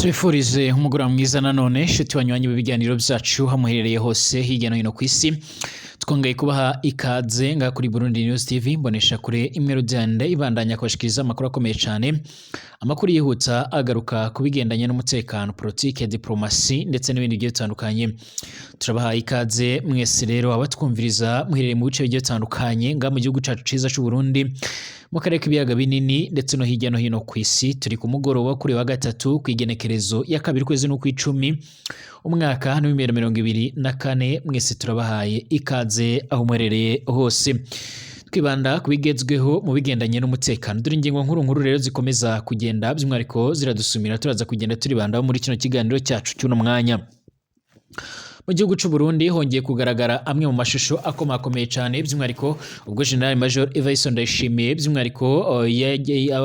Tubifurize umugoroba mwiza nanone nshuti banywanyi b'ibiganiro byacu hamuherereye hose hirya no hino ku isi. Twongeye kubaha ikaze ngaha kuri Burundi News TV, mbonesha kure imwe rudende ibandanya kubashikiriza amakuru akomeye cyane, amakuru yihuta agaruka ku bigendanye n'umutekano, politike, diplomasi ndetse n'ibindi bigiye bitandukanye. Turabaha ikaze mwese rero abatwumviriza muherereye mu bice bigiye bitandukanye ngaha mu gihugu cacu ciza c'u Burundi, mu karere k'ibiyaga binini ndetse no hirya no hino ku isi. Turi ku mugoroba kuri wa gatatu, ku igenekerezo ya kabiri, kwezi n'ukw'icumi, umwaka wa 2024. Mwese turabahaye ikaze aho muherereye hose. Twibanda ku bigezweho mu bigendanye n'umutekano. Dore ingingo nkuru nkuru rero zikomeza kugenda by'umwihariko ziradusumira, turaza kugenda turibandaho muri kino kiganiro cyacu cy'uno mwanya. Mu gihugu cy'u Burundi hongeye kugaragara amwe mu mashusho akomakomeye cyane, by'umwihariko ubwo General Major Evariste Ndayishimiye, by'umwihariko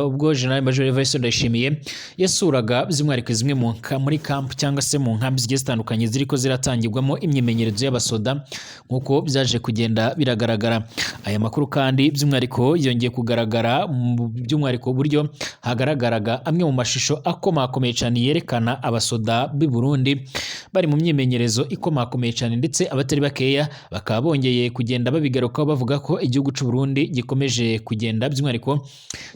ubwo General Major Evariste Ndayishimiye yasuraga by'umwihariko zimwe muri camp cyangwa se mu nkambi zigiye zitandukanye ziriko ziratangirwamo imyimenyerezo y'abasoda, nk'uko byaje kugenda biragaragara. Aya makuru kandi by'umwihariko yongeye kugaragara by'umwihariko uburyo hagaragaraga amwe mu mashusho akomakomeye cyane yerekana abasoda b'i Burundi bari mu myimenyerezo ikomakomeye cyane, ndetse abatari bakeya bakaba bongeye kugenda babigarukaho bavuga ko igihugu cy'u Burundi gikomeje kugenda by'umwihariko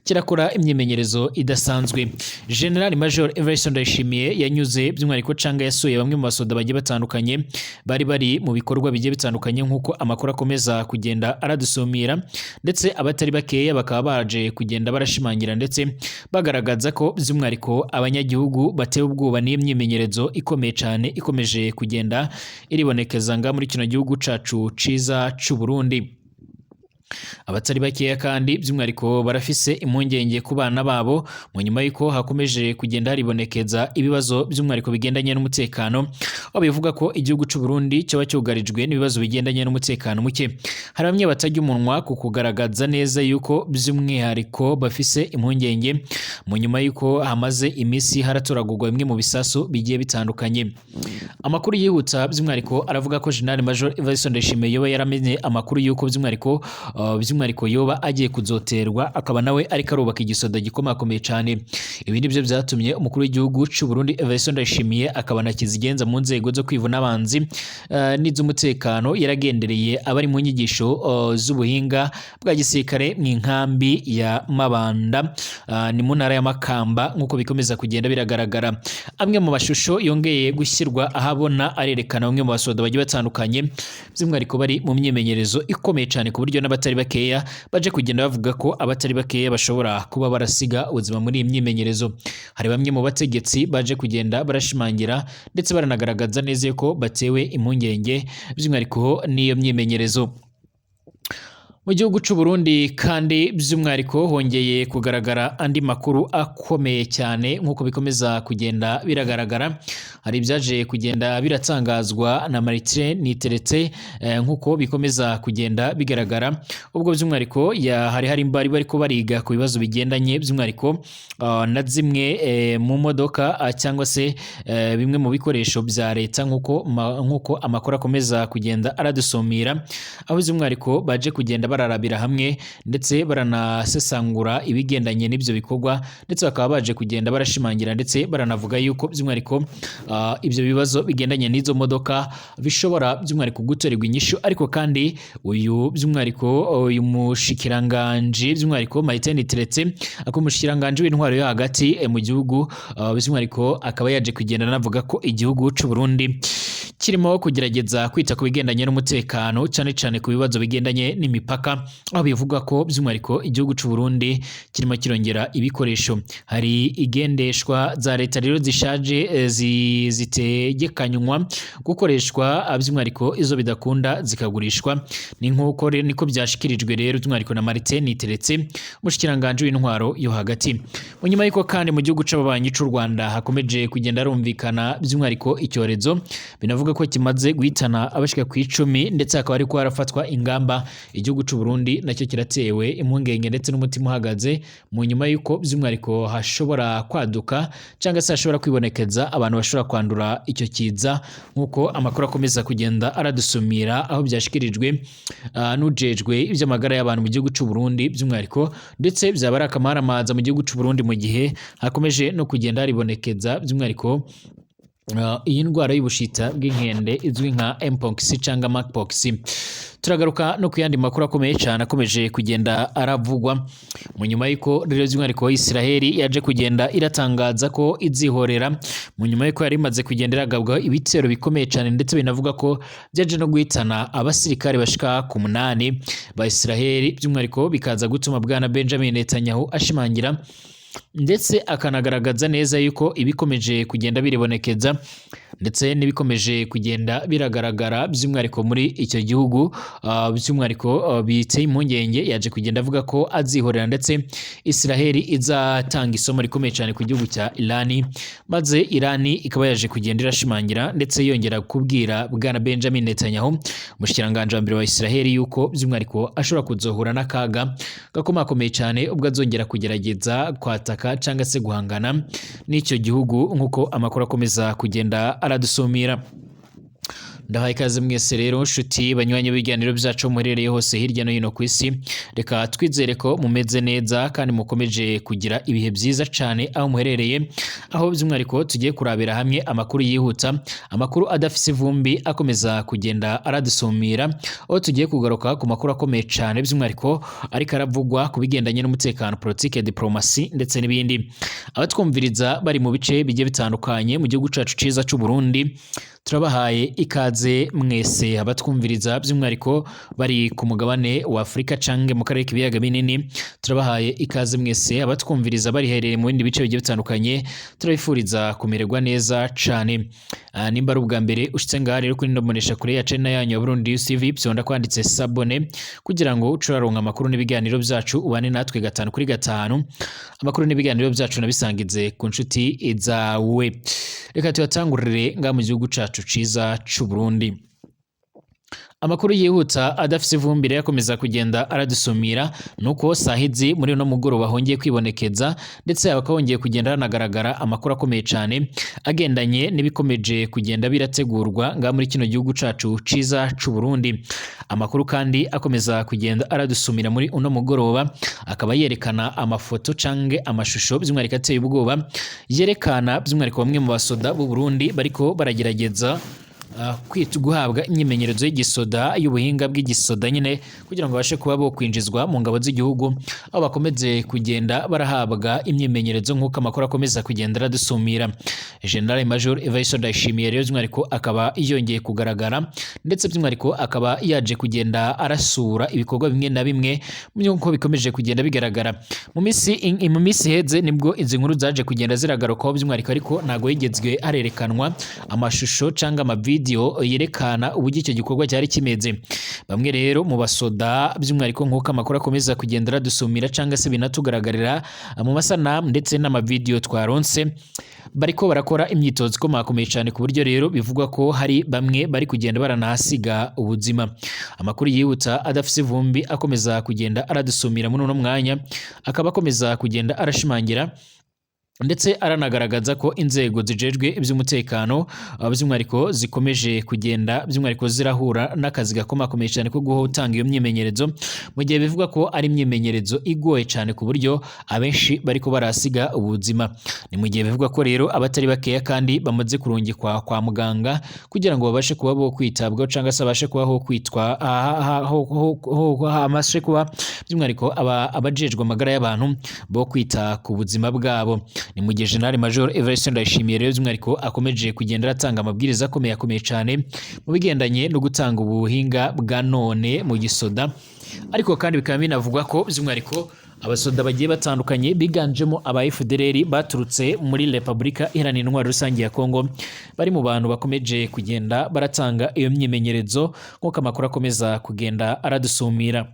kirakora imyimenyerezo idasanzwe. General Major Evariste Ndayishimiye yanyuze by'umwihariko canga yasuye bamwe mu basoda bagiye batandukanye bari bari mu bikorwa bigiye bitandukanye, nk'uko amakuru akomeza kugenda aradusumira, ndetse abatari bakeya bakaba baje kugenda barashimangira ndetse bagaragaza ko by'umwihariko abanyagihugu batewe ubwoba n'iyi myimenyerezo ikomeye cyane ikomeje kugenda iribonekeza nga muri kino gihugu cacu ciza c'u Burundi. Abatari bakeya kandi by'umwihariko barafise impungenge ku bana babo mu nyuma y'uko hakomeje kugenda haribonekeza ibibazo by'umwihariko bigendanye n'umutekano, aho bivuga ko igihugu cy'u Burundi cyaba cyugarijwe n'ibibazo bigendanye n'umutekano muke. Hari bamwe batajya umunwa ku kugaragaza neza yuko by'umwihariko bafise impungenge mu nyuma y'uko hamaze iminsi haratoragurwa bimwe mu bisasu bigiye bitandukanye. Amakuru yihuta by'umwihariko aravuga ko General Major Evariste Ndayishimiye yoba yaramenye amakuru y'uko by'umwihariko yoba agiye kuzoterwa, akaba nawe ariko arubaka igisoda gikomakomeye cyane. Ibi nibyo byatumye umukuru w'igihugu cy'u Burundi Evariste Ndayishimiye akaba na kizigenza mu nzego zo kwivuna abanzi n'iz'umutekano yaragendereye abari mu nyigisho z'ubuhinga bwa gisirikare mu inkambi ya Mabanda, ni mu ntara ya Makamba, nk'uko bikomeza kugenda biragaragara. Amwe mu mashusho yongeye gushyirwa ahabona arerekana bamwe mu basoda bagiye batandukanye by'umwihariko bari mu myimenyerezo ikomeye cyane, ku buryo n'abatari bakeya baje kugenda bavuga ko abatari bakeya bashobora kuba barasiga ubuzima muri iyi myimenyerezo. Hari bamwe mu bategetsi baje kugenda barashimangira ndetse baranagaragaza neza ko batewe impungenge by'umwihariko n'iyo myimenyerezo. Mu gihugu cy'u Burundi kandi by'umwihariko hongeye kugaragara andi makuru akomeye cyane, nk'uko bikomeza kugenda biragaragara. Hari ibyaje kugenda biratangazwa na Martin Niteretse, nk'uko bikomeza kugenda bigaragara, ubwo by'umwihariko hari hari bari bariko bariga ku bibazo bigendanye by'umwihariko na zimwe mu modoka cyangwa se bimwe mu bikoresho bya leta, nk'uko amakuru akomeza kugenda aradusumira, aho by'umwihariko baje kugenda bararabira hamwe ndetse baranasesangura ibigendanye n'ibyo bikorwa, ndetse bakaba baje kugenda barashimangira ndetse baranavuga yuko by'umwihariko ibyo bibazo bigendanye n'izo modoka bishobora by'umwihariko gutorerwa inyishu. Ariko kandi uyu by'umwihariko uyu mushikiranganji by'umwihariko Martin Niteretse, akaba umushikiranganji w'intwaro yo hagati mu gihugu, by'umwihariko akaba yaje kugenda anavuga ko igihugu cy'u Burundi kirimo kugerageza kwita ku bigendanye n'umutekano, cyane cyane ku bibazo bigendanye n'imipaka, aho bivuga ko by'umwihariko igihugu cy'u Burundi kirimo kirongera ibikoresho. Hari igendeshwa za leta rero zishaje zitegekanywa gukoreshwa, by'umwihariko izo bidakunda zikagurishwa. Ni nk'uko rero niko byashikirijwe rero by'umwihariko na Martin Niteretse, umushikiranganji w'intwaro yo hagati. Mu nyuma y'uko kandi mu gihugu c'ababanyi c'u Rwanda hakomeje kugenda harumvikana by'umwihariko icyorezo binavuga Bavuga ko kimaze guhitana abashika ku 10, ndetse hakaba hariko harafatwa ingamba. Igihugu c'u Burundi nacyo kiratewe impungenge ndetse n'umutima uhagaze mu nyuma y'uko by'umwihariko hashobora kwaduka cyangwa se hashobora kwibonekeza abantu bashobora kwandura icyo kiza, nk'uko amakuru akomeza kugenda aradusumira aho byashikirijwe n'ujejwe iby'amagara y'abantu mu gihugu c'u Burundi by'umwihariko. Ndetse byaba ari akamaramaza mu gihugu c'u Burundi mu gihe hakomeje no kugenda haribonekeza by'umwihariko iyi ndwara y'ubushita bw'inkende izwi nka mpox cyangwa monkeypox. Turagaruka no ku yandi makuru akomeye cyane akomeje kugenda aravugwa mu nyuma y'uko rero by'umwihariko Israel yaje kugenda iratangaza ko izihorera, mu nyuma y'uko yari imaze kugenda iragabwaho ibitero bikomeye cyane, ndetse binavuga ko byaje no guhitana abasirikare bashika ku 8 ba Israel, by'umwihariko bikaza gutuma bwana Benjamin Netanyahu ashimangira ndetse akanagaragaza neza yuko ibikomeje kugenda biribonekeza ndetse n'ibikomeje kugenda biragaragara by'umwihariko muri icyo gihugu, by'umwihariko biteye impungenge. Yaje kugenda avuga ko azihorera ndetse Israel izatanga isomo rikomeye cyane ku gihugu cya Irani, maze Irani ikaba yaje kugenda irashimangira ndetse yongera kubwira bwana Benjamin Netanyahu, umushikiranganji wa mbere wa Israel, yuko by'umwihariko ashobora kuzohura n'akaga gakomakomeye cyane ubwo azongera kugerageza kwataka cyangwa se guhangana n'icyo gihugu, nk'uko amakuru akomeza kugenda aradusumira. Ndahaye ikaze mwese rero nshuti banywanyi b'ibiganiro byacu muherereye hose hirya no hino ku isi. Reka twizere ko mumeze neza kandi mukomeje kugira ibihe byiza cyane aho muherereye, aho by'umwihariko tugiye kurabira hamwe amakuru yihuta, amakuru adafise ivumbi akomeza kugenda aradusumira, aho tugiye kugaruka ku makuru akomeye cyane by'umwihariko ariko aravugwa ku bigendanye n'umutekano, politike, diplomasi ndetse n'ibindi. Abatwumviriza bari mu bice bigiye bitandukanye mu gihugu cyacu cyiza cy'u Burundi, turabahaye ikaze mwese. Abatwumviriza by'umwihariko bari ku mugabane wa Afurika canke mu karere k'ibiyaga binini, turabahaye ikaze mwese. Abatwumviriza bariherereye mu bindi bice bigiye bitandukanye, turabifuriza kumererwa neza cane. Nimba ari ubwa mbere ushitse ngaha rero kuri ndomonesha kure ya channel yanyu ya Burundi News TV, byonda kwanditse s'abonner kugira ngo ucuraronka amakuru n'ibiganiro byacu, ubane natwe 5 kuri 5. Amakuru n'ibiganiro byacu nabisangize ku nshuti zawe. Reka tuyatangurire ngaha mu gihugu cacu ciza c'u Burundi. Amakuru yihuta adafise ivumbi rero akomeza kugenda aradusumira nuko sahizi muri uno mugoroba hongeye kwibonekeza ndetse hakaba hongeye kugenda hanagaragara amakuru akomeye cyane agendanye n'ibikomeje kugenda birategurwa ngaha muri kino gihugu cacu ciza c'u Burundi. Amakuru kandi akomeza kugenda aradusumira muri uno mugoroba akaba yerekana amafoto canke amashusho by'umwihariko ateye ubwoba, yerekana by'umwihariko bamwe mu basoda b'u Burundi bariko baragerageza guhabwa imyimenyerezo y'igisoda, y'ubuhinga bw'igisoda nyine, kugira ngo babashe kuba bo kwinjizwa mu ngabo z'igihugu, aho bakomeze kugenda barahabwa imyimenyerezo nk'uko amakuru akomeza kugenda aradusumira. General Major Evariste Ndayishimiye rero by'umwihariko akaba yongeye kugaragara, ndetse by'umwihariko akaba yaje kugenda arasura ibikorwa bimwe na bimwe nk'uko bikomeje kugenda bigaragara. Mu minsi iheze nibwo izi nkuru zaje kugenda ziragarukaho by'umwihariko, ariko ntago yigezwe harerekanwa amashusho cyangwa amavideo yerekana uburyo icyo gikorwa cyari kimeze. Bamwe rero mu basoda by'umwihariko, nk'uko amakuru akomeza kugenda aradusumira cyangwa se binatugaragarira mu masanamu ndetse n'amavideo twaronse, bariko barakora imyitozo ikomakomeye cyane, ku buryo rero bivugwa ko hari bamwe bari kugenda baranahasiga ubuzima. Amakuru yihuta adafise ivumbi akomeza kugenda aradusumira muri uno mwanya akaba akomeza kugenda arashimangira ndetse aranagaragaza ko inzego zijejwe iby'umutekano by'umwihariko zikomeje kugenda by'umwihariko zirahura n'akazi gakomakomeye cyane ko gutanga iyo myimenyerezo, mu gihe bivugwa ko ari imyimenyerezo igoye cyane ku buryo abenshi bariko barasiga ubuzima. Ni mu gihe bivugwa ko rero abatari bakeya kandi bamaze kurungikwa kwa muganga kugira ngo babashe kuba bo kwitabwaho cyangwa se babashe kuba ho kwitwa habashe kuba by'umwihariko abajejwe amagara y'abantu bo kwita ku buzima bwabo. Ni mu gihe General Major Evariste Ndayishimiye rero by'umwihariko akomeje kugenda aratanga amabwiriza akomeye akomeye cyane mu bigendanye no gutanga ubuhinga bwa none mu gisoda, ariko kandi bikaba binavugwa ko by'umwihariko abasoda bagiye batandukanye biganjemo aba FDLR baturutse muri Repubulika Iharanira Intwaro Rusange ya Kongo bari mu bantu bakomeje kugenda baratanga iyo myimenyerezo, nk'uko amakuru akomeza kugenda aradusumira.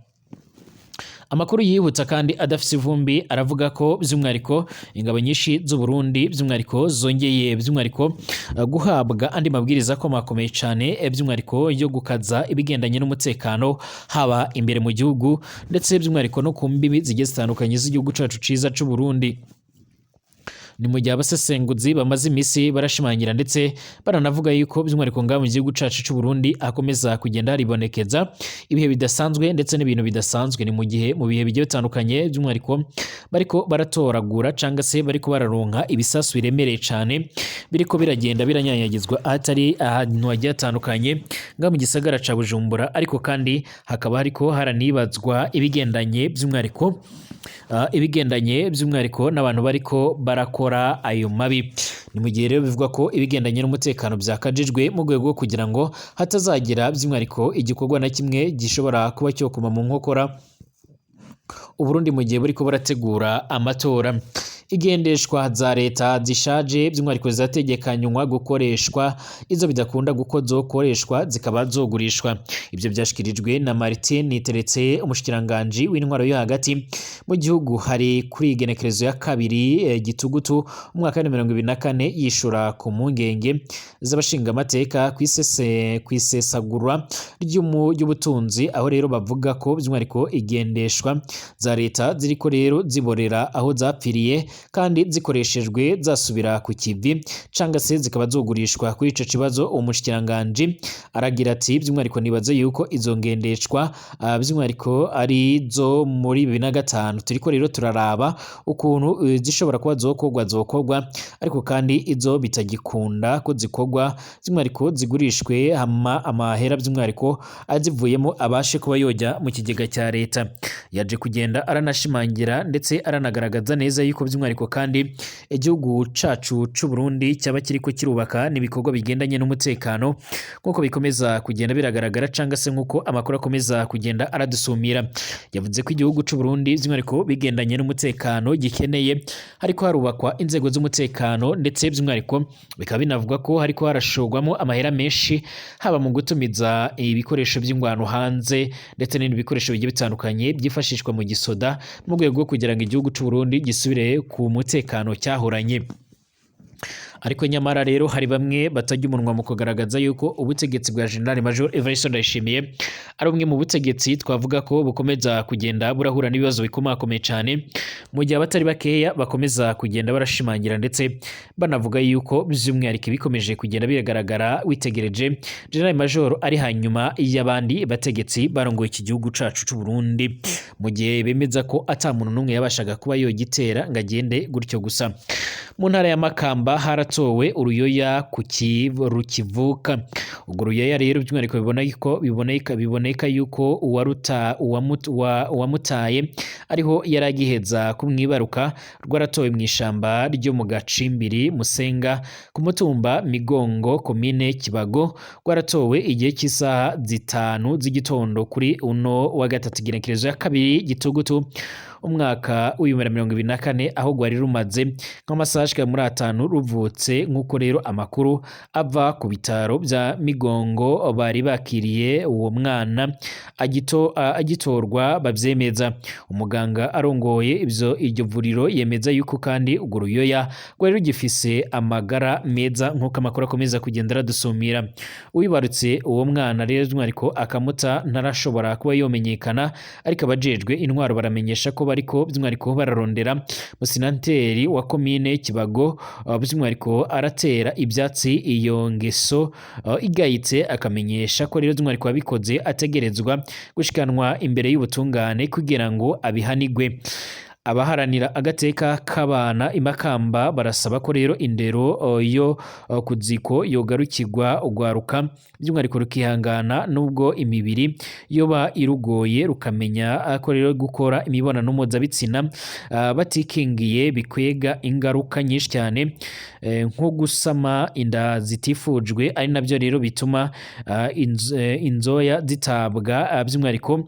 Amakuru yihuta kandi adafise ivumbi aravuga ko by'umwihariko ingabo nyinshi z'u Burundi by'umwihariko zongeye by'umwihariko guhabwa andi mabwiriza akomakomeye cyane, by'umwihariko yo gukaza ibigendanye n'umutekano haba imbere mu gihugu ndetse by'umwihariko no ku mbibi zigiye zitandukanye z'igihugu cacu ciza c'u Burundi. Ni mu gihe abasesenguzi bamaze iminsi barashimangira ndetse baranavuga yuko by'umwihariko ngaha mu gihugu cacu c'u Burundi hakomeza kugenda haribonekeza ibihe bidasanzwe ndetse n'ibintu bidasanzwe. Ni mu gihe mu bihe bigiye bitandukanye by'umwihariko bariko baratoragura canga se bariko bararonka ibisasu biremereye cane biriko biragenda biranyanyagizwa ahatari ahantu hagiye hatandukanye ngaha mu gisagara ca Bujumbura, ariko kandi hakaba hariko haranibazwa ibigendanye by'umwihariko n'abantu bariko barakora ayo mabi. Ni mu gihe rero bivugwa ko ibigendanye n'umutekano byakajijwe mu rwego rwo kugira ngo hatazagira by'umwihariko igikorwa na kimwe gishobora kuba cyokoma mu nkokora Uburundi mu gihe buriko burategura amatora. Igendeshwa za leta zishaje by'umwihariko zirategekanywa gukoreshwa, izo bidakunda guko zokoreshwa zikaba zogurishwa. Ibyo byashikirijwe na Martin Niteretse, umushikiranganji w'intwaro yo hagati mu gihugu, hari kuri igenekerezo ya 2 Gitugutu umwaka wa 2024, yishura ku mpungenge z'abashingamateka kw'isesagurwa ry'ubutunzi, aho rero bavuga ko by'umwihariko igendeshwa za leta ziriko rero ziborera aho zapfiriye kandi zikoreshejwe zasubira ku kivi canga se zikaba zogurishwa. Kuri ico kibazo uwo mushikiranganji aragira ati by'umwihariko nibaze yuko izo ngendeshwa by'umwihariko ari zo muri 2005 turiko rero turaraba ukuntu zishobora kuba zokorwa, ariko kandi izo bitagikunda ko zikorwa by'umwihariko zigurishwe hama amahera by'umwihariko azivuyemo abashe kuba yojya mu kigega cya leta. Yaje kugenda aranashimangira ndetse aranagaragaza neza yuko by'umwihariko kandi igihugu cacu c'u Burundi cyaba kiriko kirubaka n'ibikorwa bigendanye n'umutekano nk'uko bikomeza kugenda biragaragara canga se nk'uko amakuru akomeza kugenda aradusumira. Yavuze ko igihugu c'u Burundi by'umwihariko bigendanye n'umutekano gikeneye hariko harubakwa inzego z'umutekano ndetse by'umwihariko bikaba binavuga ko hariko harashorwamo amahera menshi haba mu gutumiza ibikoresho by'ingwano hanze ndetse n'ibindi bikoresho bigiye bitandukanye byifashishwa mu gisoda mu rwego rwo kugira ngo igihugu c'u Burundi gisubire ku mutekano cyahoranye. Ariko nyamara rero hari bamwe batajya umunwa mu kugaragaza yuko ubutegetsi bwa General Major Evariste Ndayishimiye ari umwe mu butegetsi twavuga ko bukomeza kugenda burahura n'ibibazo bikomakomeye cyane, mu gihe abatari bakeya bakomeza kugenda barashimangira ndetse banavuga yuko by'umwihariko bikomeje kugenda biragaragara witegereje General Major ari hanyuma y'abandi bategetsi barongoye iki gihugu cacu c'u Burundi, mu gihe bemeza ko ata muntu n'umwe yabashaga kuba yogitera ngo agende gutyo gusa. Mu ntara ya Makamba haratowe uruyoya ku rukivuka. Urwo ruyoya rero by'umwihariko biboneka yuko uwamutaye ariho yari agiheza kumwibaruka, rwaratowe mu ishamba ryo mu Gacimbiri Musenga ku mutumba Migongo komine Kibago, rwaratowe igihe cy'isaha 5 z'igitondo kuri uno wa gatatu igenekerezo ya 2 Gitugutu umwaka w'ibihumbi 2024, aho rwari rumaze nk'amasaha ashika muri 5 ruvutse, nk'uko rero amakuru ava ku bitaro bya Migongo bari bakiriye uwo mwana agitorwa bavyemeza. Umuganga arongoye iryo vuriro yemeza yuko kandi urwo ruyoya rwari rugifise amagara meza, nk'uko amakuru akomeza kugenda aradusumira. Uwibarutse uwo mwana rero by'umwihariko akamuta ntarashobora kuba yomenyekana, ariko abajejwe intwaro baramenyesha ko bariko by'umwihariko bararondera musinanteri wa komine Kibago, by'umwihariko aratera ibyatsi iyo ngeso igayitse, akamenyesha ko rero by'umwihariko wabikoze ategerezwa gushikanwa imbere y'ubutungane kugira ngo abihanigwe. Abaharanira agateka k'abana imakamba barasaba ko rero indero yo kuziko yogarukirwa ugwaruka by'umwihariko rukihangana nubwo imibiri yoba irugoye, rukamenya ko rero gukora imibonano mpuzabitsina batikingiye bikwega ingaruka nyinshi cyane, nko gusama inda zitifujwe, ari nabyo rero bituma inzoya zitabwa by'umwihariko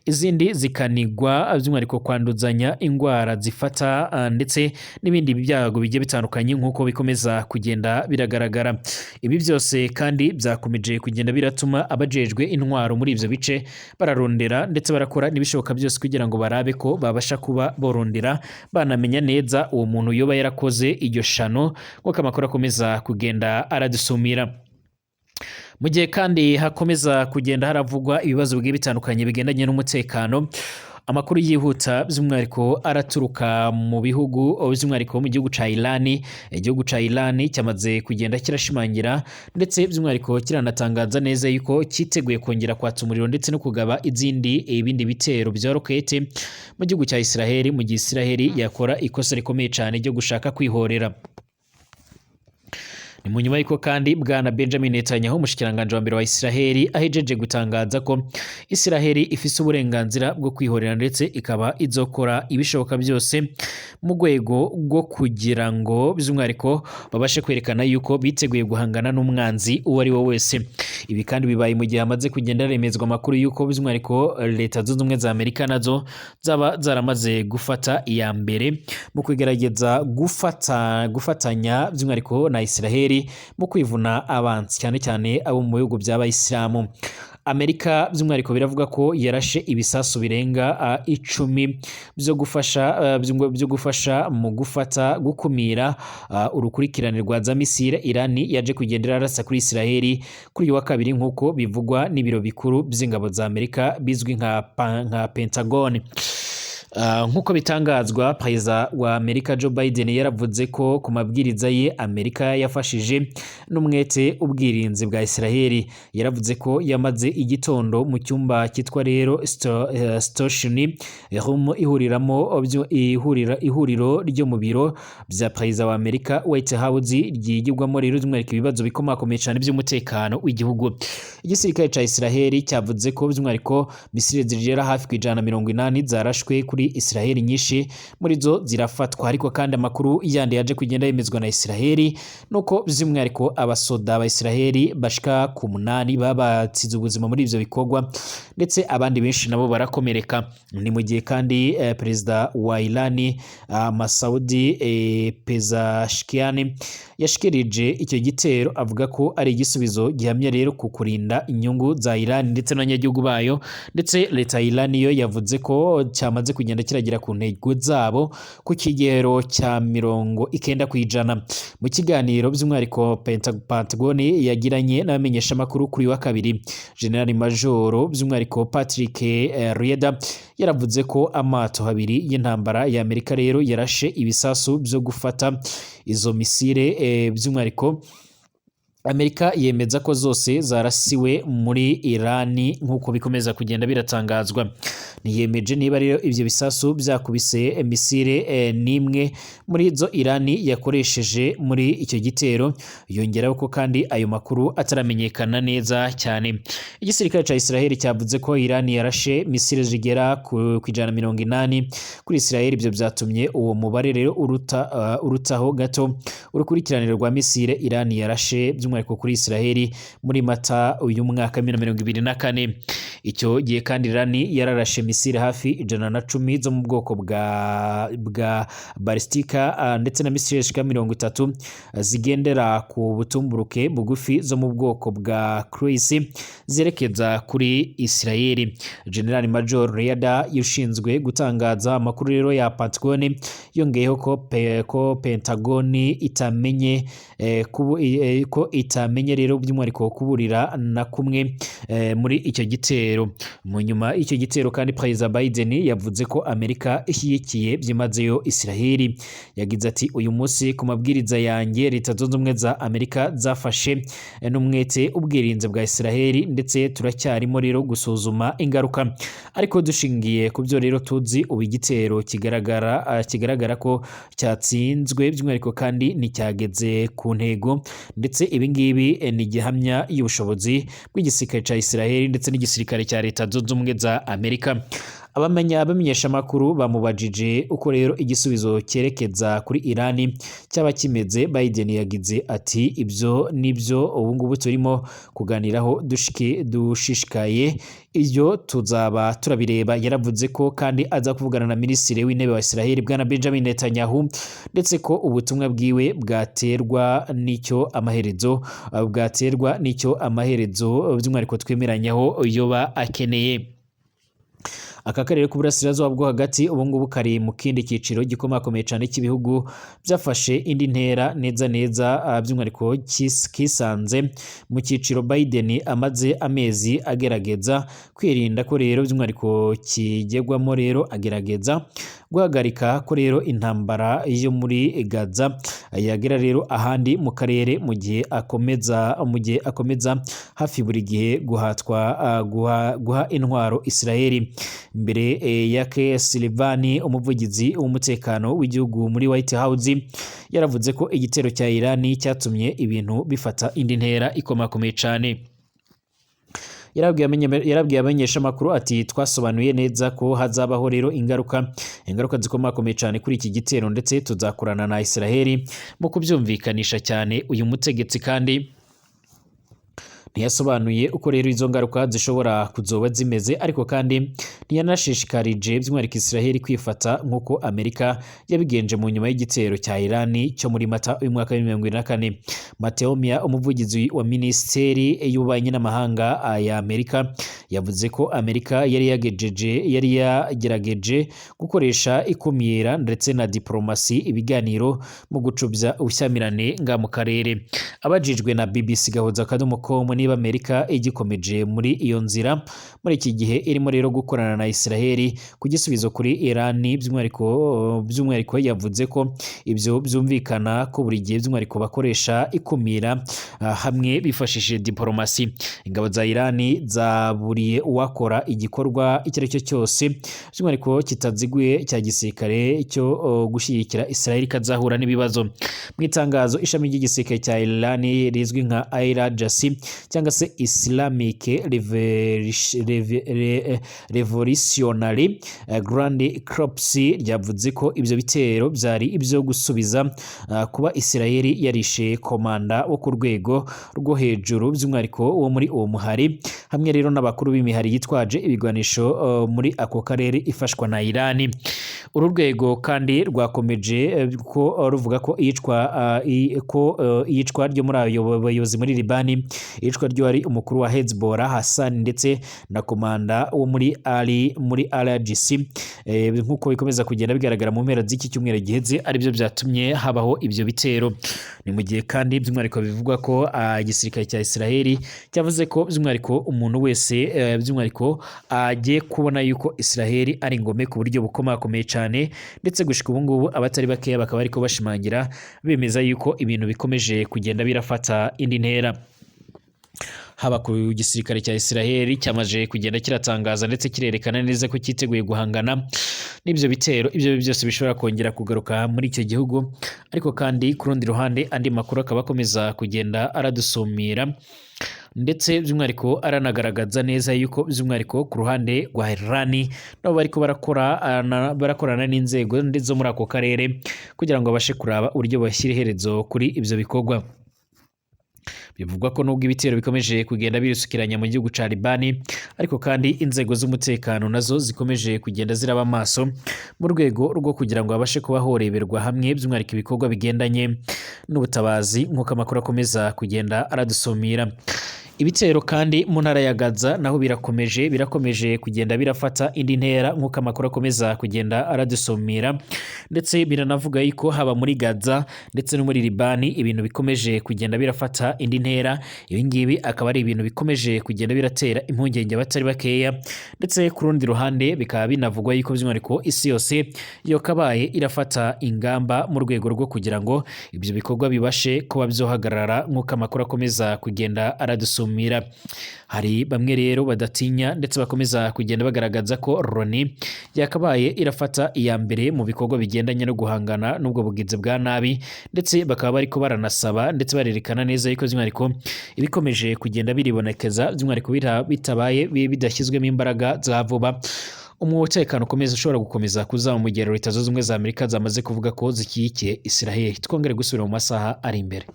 izindi zikanigwa by'umwihariko kwanduzanya ingwara zifata ndetse n'ibindi byago bigiye bitandukanye nk'uko bikomeza kugenda biragaragara. Ibi byose kandi byakomeje kugenda biratuma abajejwe intwaro muri ivyo bice bararondera ndetse barakora n'ibishoboka byose kugira ngo barabe ko babasha kuba borondera banamenya neza uwo muntu yoba yarakoze iryo shano, nk'uko amakuru akomeza kugenda aradusumira. Mu gihe kandi hakomeza kugenda haravugwa ibibazo bigiye bitandukanye bigendanye n'umutekano, amakuru yihuta by'umwihariko araturuka mu bihugu, by'umwihariko mu gihugu ca Iran. Igihugu ca Iran cyamaze kugenda kirashimangira ndetse by'umwihariko kiranatangaza neza yuko cyiteguye kongera kwatsa umuriro ndetse no kugaba ibindi bitero bya rokete mu gihugu cya Israel, mu gihe Israel yakora ikosa rikomeye cyane ryo gushaka kwihorera. Ni mu nyuma y'uko kandi bwana Benjamin Netanyahu, umushikiranganji wa mbere wa Israel, ahejeje gutangaza ko Israel ifise uburenganzira bwo kwihorera ndetse ikaba izokora ibishoboka byose mu rwego rwo kugira ngo by'umwihariko babashe kwerekana yuko biteguye guhangana n'umwanzi uwo ari we wese. Ibi kandi bibaye mu gihe hamaze kugenda remezwa amakuru yuko by'umwihariko Leta Zunze Ubumwe za Amerika nazo zaba zaramaze gufata iya mbere mu kugerageza gufatanya by'umwihariko na Israel mu kwivuna abansi, cyane cyane abo mu bihugu by'abayisilamu. Amerika by'umwihariko biravuga ko yarashe ibisasu birenga 10 byo gufasha mu gufata gukumira urukurikirane rwa za misile Irani yaje kugendera arasa kuri Israel kuri uyu wa kabiri, nk'uko bivugwa n'ibiro bikuru by'ingabo za Amerika bizwi nka Pentagon. Nk'uko bitangazwa, perezida wa Amerika Joe Biden yaravuze ko ku mabwiriza ye Amerika yafashije n'umwete ubwirinzi bwa Israel. Yaravuze ko yamaze igitondo mu cyumba cyitwa rero Situation Room ihuriramo ihuriro ryo mu biro bya perezida wa Amerika White House, ryigirwamo rero by'umwihariko ibibazo bikomakomeye cyane by'umutekano w'igihugu. Igisirikare ca Israel cyavuze ko by'umwihariko misile zigera hafi ku 180 zarashwe kuri Israel, nyinshi muri zo zirafatwa. Ariko kandi amakuru yandi yaje kugenda yemezwa na Israel nuko by'umwihariko abasoda ba Israel bashika ku 8 babatsize ubuzima muri ivyo bikorwa, ndetse abandi benshi nabo barakomereka. Ni mu gihe kandi perezida wa Iran Masoud Pezeshkian yashikirije icyo gitero avuga ko ari igisubizo gihamya rero ku kurinda inyungu za Iran ndetse n'abanyagihugu bayo, ndetse leta ya Iran yo yavuze ko cyamaze kugenda kiragera ku ntego zabo ku kigero cya 90%. Mu kiganiro by'umwihariko Pentagon yagiranye n'abamenyeshamakuru kuri wa kabiri, General Major by'umwihariko Patrick Ryder yaravuze ko amato abiri y'intambara ya Amerika rero yarashe ibisasu byo gufata izo misile. By'umwihariko Amerika yemeza ko zose zarasiwe muri Irani nk'uko bikomeza kugenda biratangazwa. Ntiyemeje niba rero ibyo bisasu byakubise misile n'imwe muri zo Irani yakoresheje muri icyo gitero. Yongeraho ko kandi ayo makuru ataramenyekana neza cyane. Igisirikare ca Israel cyavuze ko Irani yarashe misile zigera ku 180 kuri Israel. Ibyo byatumye uwo mubare rero urutaho gato urukurikiranire rwa misile Irani yarashe by'umwihariko kuri Israel muri Mata uyu mwaka 2024. Icyo gihe kandi Irani yararashe misile hafi 110 zo mu bwoko bwa balistika ndetse na misile zishika 30 zigendera ku butumburuke bugufi zo mu bwoko bwa cruise zerekeza kuri Israel. General Major Ryder ushinzwe gutangaza amakuru rero ya Pentagon yongeyeho ko Pentagon itamenye ko itamenye rero by'umwihariko kuburira na kumwe muri icyo gitero. Mu nyuma y'icyo gitero kandi Perezida Biden yavuze ko Amerika ishyigikiye byimazeyo Israel. Yagize ati: "Uyu munsi ku mabwiriza yanjye Leta Zunze Ubumwe za Amerika zafashe n'umwete ubwirinzi bwa Israel, ndetse turacyarimo rero gusuzuma ingaruka, ariko dushingiye ku byo rero tuzi ubu igitero kigaragara ko cyatsinzwe by'umwihariko kandi nticyageze ku ntego, ndetse ibi ngibi ni gihamya y'ubushobozi bw'igisirikare cya Israel ndetse n'igisirikare cya Leta Zunze Ubumwe za Amerika." Abamenyesha makuru bamubajije uko rero igisubizo cyerekeza kuri Irani cyaba kimeze. Biden yagize ati: "Ibyo nibyo ubu ngubu turimo kuganiraho dushishikaye, ibyo tuzaba turabireba." Yaravuze ko kandi aza kuvugana na Minisitiri w'Intebe wa Israel, Bwana Benjamin Netanyahu, ndetse ko ubutumwa bwiwe bwaterwa n'icyo amaherezo by'umwihariko twemeranyaho yoba akeneye. Aka karere k'uburasirazuba bwo hagati ubu ngubu kari mu kindi cyiciro gikomakomeye cyane cy'ibihugu byafashe indi ntera neza neza, by'umwihariko kisanze mu cyiciro Biden amaze amezi agerageza kwirinda ko rero by'umwihariko kigerwamo, rero agerageza guhagarika ko rero intambara yo muri Gaza yagera rero ahandi mu karere, mu gihe akomeza hafi buri gihe guhatwa guha intwaro Israeli. Mbere ya K Sullivan, umuvugizi w'umutekano w'igihugu muri White House, yaravuze ko igitero cya Irani cyatumye ibintu bifata indi ntera ikomakomeye cyane. Yarabwiye abamenyeshamakuru ati: "Twasobanuye neza ko hazabaho rero ingaruka zikomakomeye cyane kuri iki gitero, ndetse tuzakorana na Israeli mu kubyumvikanisha cyane." Uyu mutegetsi kandi ntiyasobanuye uko rero izo ngaruka zishobora kuzoba zimeze, ariko kandi ntiyanashishikarije by'umwihariko Israel kwifata nk'uko Amerika yabigenje mu nyuma y'igitero cya Irani cyo muri Mata uyu mwaka wa 2024. Mateo Mia, umuvugizi wa Minisiteri y'Ububanyi n'Amahanga ya Amerika, yavuze ko Amerika yari yagerageje gukoresha ikumira ndetse na diplomasi, ibiganiro mu gucubya ubushyamirane nga mu karere. Abajijwe na BBC gahuza.com niba Amerika igikomeje muri iyo nzira muri iki gihe irimo rero gukorana na Israel ku gisubizo kuri Iran by'umwihariko, yavuze ko ibyo byumvikana ko buri gihe by'umwihariko bakoresha ikumira hamwe bifashishije diplomasi. Ingabo za Iran zaburiye uwakora igikorwa icyo ari cyo cyose by'umwihariko kitaziguye cya gisirikare cyo gushyigikira Israel kazahura n'ibibazo. Mu itangazo ishami ry'igisirikare cya Iran rizwi nka IRGC cyangwa se Islamic Revolutionary Guard Corps ryavuze ko ibyo bitero byari ibyo gusubiza kuba Israel yarishe komanda wo ku rwego rwo hejuru by'umwihariko wo muri uwo muhari, hamwe rero n'abakuru b'imihari yitwaje ibigwanisho muri ako karere ifashwa na Iran. Uru rwego kandi rwakomeje ko ruvuga ko iyicwa ryo muri ayo bayobozi muri Libani, iyicwa ry'uwari umukuru wa Hezbollah Hassan ndetse na komanda wo muri IRGC, nk'uko bikomeza kugenda bigaragara mu mpera z'iki cyumweru giheze, aribyo byatumye habaho ibyo bitero. Ni mu gihe kandi by'umwihariko bivugwa ko igisirikare cya Israel cyavuze ko by'umwihariko umuntu wese by'umwihariko agiye kubona yuko Israel ari ingome ku buryo bukomakomeye cyane, ndetse gushika ubu ngubu abatari bakeya bakaba ariko bashimangira bemeza yuko ibintu bikomeje kugenda birafata indi ntera, haba ku gisirikare cya Israel cyamaze kugenda kiratangaza ndetse kirerekana neza ko cyiteguye guhangana n'ibyo bitero ibyo byose bishobora kongera kugaruka muri icyo gihugu. Ariko kandi ku rundi ruhande, andi makuru akaba akomeza kugenda aradusumira, ndetse by'umwihariko aranagaragaza neza yuko by'umwihariko ku ruhande rwa Iran nabo bariko barakorana n'inzego zo muri ako karere kugira ngo babashe kuraba uburyo bashyira iherezo kuri ibyo bikorwa. Bivugwa ko nubwo ibitero bikomeje kugenda birisukiranya mu gihugu ca Libani, ariko kandi inzego z'umutekano nazo zikomeje kugenda ziraba amaso mu rwego rwo kugira ngo babashe kuba horeberwa hamwe by'umwihariko ibikorwa bigendanye n'ubutabazi, nk'uko amakuru akomeza kugenda aradusumira. Ibitero kandi mu ntara ya Gaza naho birakomeje kugenda birafata indi ntera, nk'uko amakuru akomeza kugenda aradusumira, ndetse biranavuga yuko haba muri Gaza ndetse no muri Libani ibintu bikomeje kugenda birafata indi ntera. Ibi ngibi akaba ari ibintu bikomeje kugenda biratera impungenge abatari bakeya, ndetse ku rundi ruhande bikaba binavugwa yuko by'umwihariko isi yose yokabaye irafata ingamba mu rwego rwo kugira ngo ibyo bikorwa bibashe kuba byohagarara, nk'uko amakuru akomeza kugenda aradusumira. Hari bamwe rero badatinya ndetse bakomeza kugenda bagaragaza ko Loni yakabaye irafata iya mbere mu bikorwa bigendanye no guhangana n'ubwo bugizi bwa nabi, ndetse bakaba bariko baranasaba ndetse barerekana neza yuko by'umwihariko ibikomeje kugenda biribonekeza by'umwihariko bitabaye bidashyizwemo imbaraga za vuba. Umutekano ukomeza ushobora gukomeza kuzama mu gihe Leta Zunze Ubumwe za Amerika zamaze kuvuga ko zishyigikiye Israel. Twongere gusubira mu masaha ari imbere.